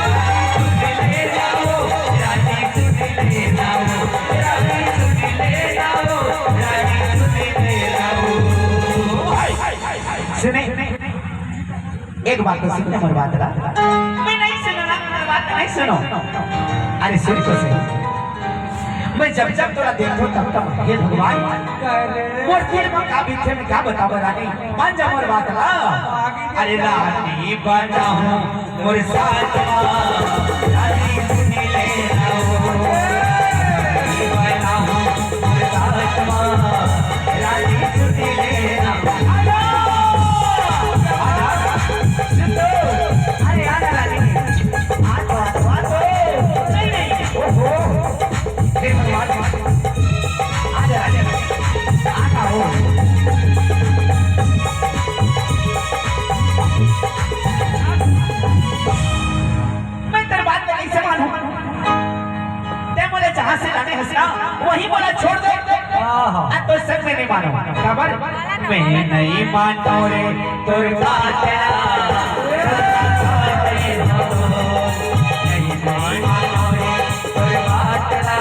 सुन ले ना ओ, रानी सुन ले ना ओ। रानी सुन ले ना ओ, रानी सुन ले ना ओ। हाय, हाय, हाय, हाय। सुने, एक बात तो सुन ले मोर बात ला। मैं नहीं सुनों ना, मोर बात नहीं सुनों। अरे सुन तो सही। मैं जब जब तोला देखों तब तब हे भगवान, मोर दिल में का बीते मैं का बतावों रानी, मान जा मोर बात ला। अरे रानी बनाहूं मोर साथ मा, रानी सुन ले ना ओ। रानी बनाहूं मोर साथ मा, रानी सुन ले ना। आजा, आजा, सुन तो। अरे आजा रानी, आ तो, आ तो, आ तो। नहीं, नहीं, ओहो, हे भगवान, आजा, आजा, आजा, आजा, ओ। मैं तोर बात ला कैसे मानूं? तैं मोला जहाँ से लाने हस ना, वही मोला छोड़ दे। आहा। आ तो संग में नहीं मानों। काबर? मैं नहीं मानों रे तोर बात ला। नहीं मानों रे तोर बात ला।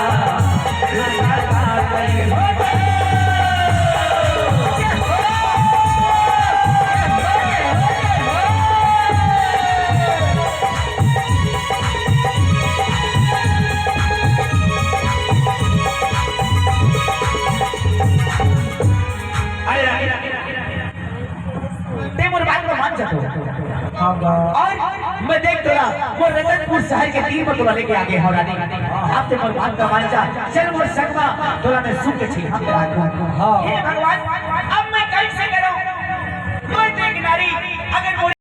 अरे रानी, तैं मोर बात ला मान जा तो। हाँ बा। अउ मैं देख तोला, मोर रतनपुर शहर के तीर में तोला लेके आ गे हंव रानी। अब तैं मोर बात ला मान जा, चल मोर संग मा, तोला मैं सुख के झींका में राखहूं। हाँ। हे भगवान, अब मैं कैसे करूं? मैं तो एक नारी, अगर मोर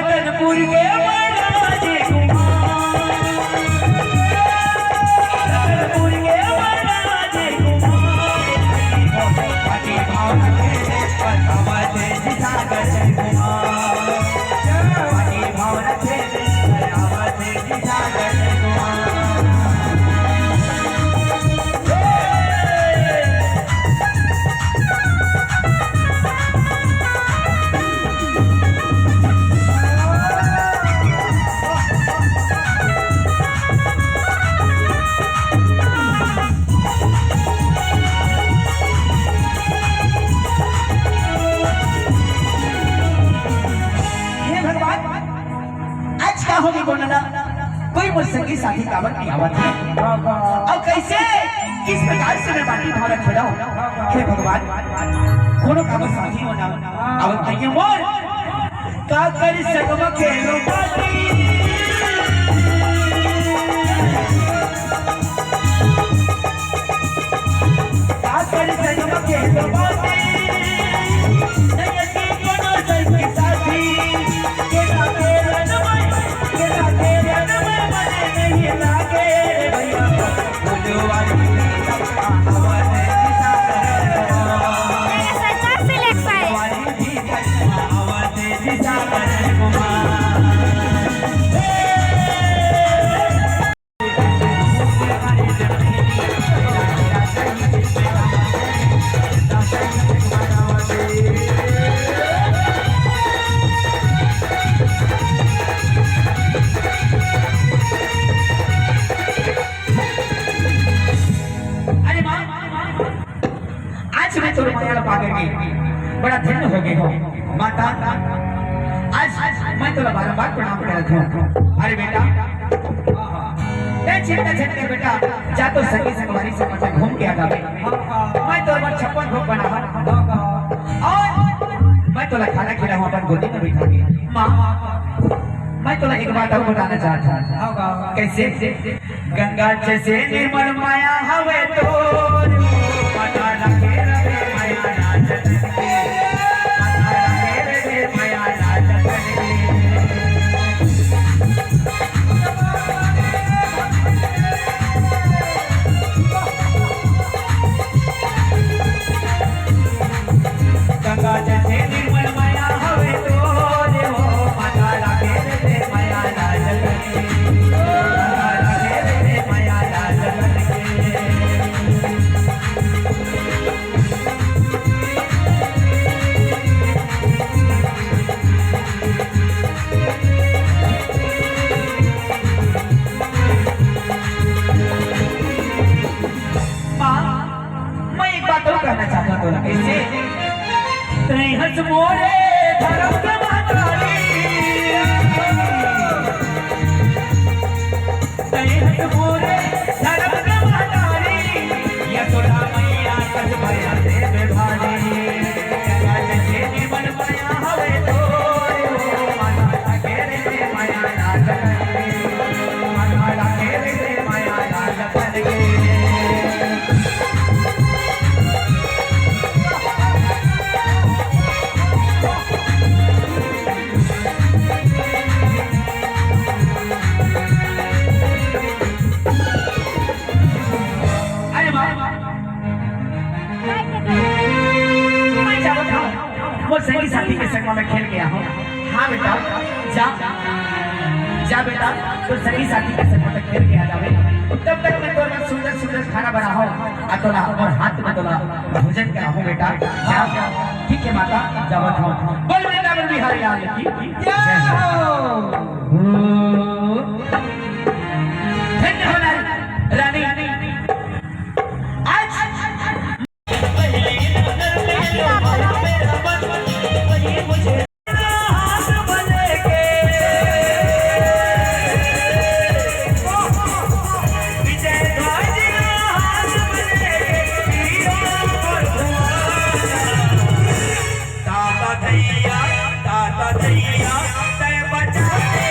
रतनपुर के महाराज कुमार, रतनपुर के महाराज कुमार, पति भाव रखे, पति भाव रखे, सागर कुमार, पति भाव रखे, सागर कुमार। हे भगवान, आज का होगे गोनना, कोई मोर संगी साथी काबर नहीं आवत हे? अउ कैसे, किस प्रकार से मैं माटी भाव रखे रहूं? हे भगवान, कोनो काबर साथी होना आवत नहीं हे मोर। का कर सकम खेलो बाटी। का कर सकम खेलो बाटी। नहीं अति कोनो संगी साथी। केला केला नमय, केला केला नमय मने नहीं लागे रे भैया। फुलवारी सच्चा सिलेक्शन है। अरे माँ, आज मैं तोर मया ला पा करके बड़ा धन्य हो गे हंव। माता, आज मैं तोला बारंबार प्रणाम करत हंव। अरे बेटा, ए चिंता झन कर बेटा, जा तोर संगी संगवारी संग में घूम के आ जाबे। मैं तोर बर छप्पन भोग बनाहूं अउ मैं तोला खाना खिलाहूं अपन गोदी में बिठा के। माँ, मैं तोला एक बात अउ बताना चाहत हंव। कैसे? गंगा जैसे निर्मल माया हवे तोर, पता लगे रहे माया ना जतन के, पता लगे रहे माया ना जतन के। गंगा जैसे निर्मल माया हवे तोर हो, पता लगे रहे माया ना जतन के। माँ, मैं एक बात अउ कहना चाहत हंव तोला। कैसे? तैं हस मोरे धरम के महतारी। तैं हस मोरे धरम के महतारी। यशोदा मैया कस भया देबे भारी। गंगा जैसे निर्मल माया हवे तोर हो, माता लगे रहे माया ना जतन के, माता लगे रहे माया ना जतन के। अरे वाह, वाह। मैं जावत हंव, मोर संगी साथी के संग में खेल के आहूं। हां बेटा, जा, जा बेटा, तोर संगी साथी के संग में खेल के आ जाबे। तब तक मैं तोर बर सुंदर सुंदर खाना बनाहूं, अउ तोला मोर हाथ में तोला भोजन कराहूं बेटा। जा, ठीक हे माता, जावत हंव। बोल वृंदावन बिहारी लाल की जय हो। धन्य हो नारी, रानी। आज ताता दैया, ताता दैया, तैं बचा ले।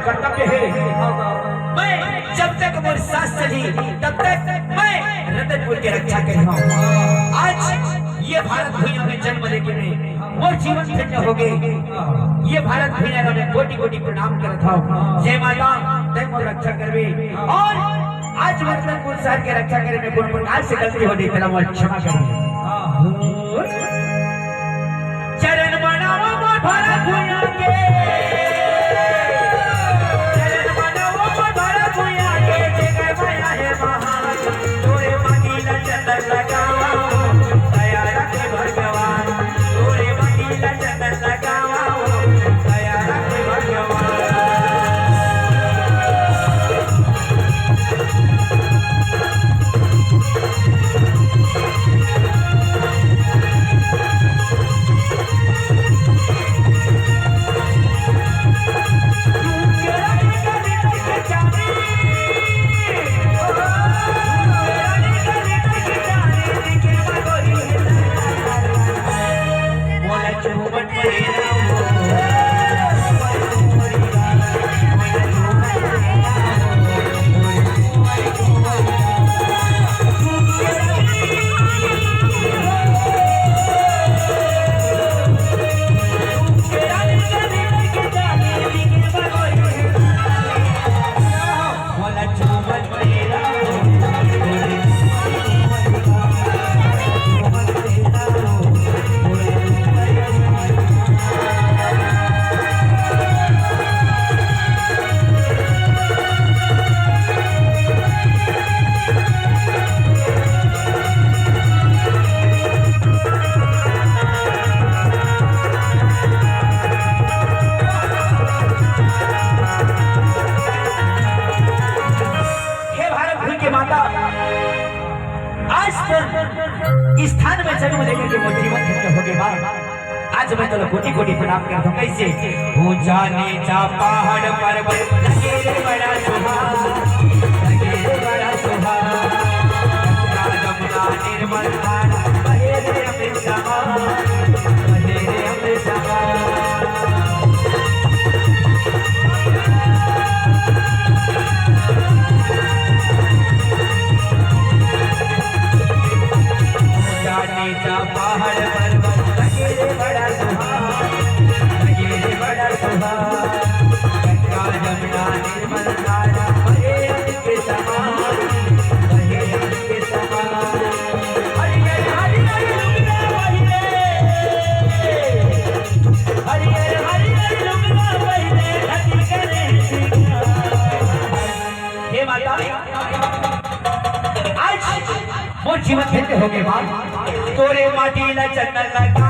कर्तव्य हे। मैं जब तक मोर सांस चलही, तब तक मैं रतनपुर के रक्षा करहूँ। आज ये भारत भुइयां में जन्म लेके मैं मोर जीवन धन्य हो गे। ये भारत भुइयां ला मैं कोटि कोटि प्रणाम करत हूँ। जय माता, तैं मोर रक्षा करबे। और आज रतनपुर शहर के रक्षा करे में कोनो प्रकार से गलती हो जाही, तेला मोर क्षमा करबे। चरण बनावा मोर भारत भुइयां के। चरण बनावा मोर भारत भुइयां के, जेकर मया हे महान। तोरे माटी ला चंदन लगावा, दया रखे भगवान। तोरे माटी ला चंदन लगावा, दया रखे भगवान। हे भारत भूमि के माता, आज तोर स्थान में जन्म लेकर के मोर जीवन धन्य हो गे बा। आज मैं तोला कोटि कोटि प्रणाम करत हूँ। कैसे? ऊंचा नीचा पहाड़ पर्वत लगे रे बड़ा सुहाव, लगे रे बड़ा सुहाव। गंगा जमुना निर्मल धारा बहे रे अमृत समान, बहे रे अमृत समान। ऊंचा नीचा पहाड़ पर्वत लगे रे बड़ा सुहाव, लगे रे बड़ा सुहाव। गंगा जमुना निर्मल धारा बहे अमृत समान, बहे अमृत समान। हरियर हरियर लुगरा बहे, हरियर हरियर लुगरा बहे, धरती करे सिंगार। हे माता, आज मोर जीवन धन्य हो गे बा। तोरे माटी ला चंदन लगा,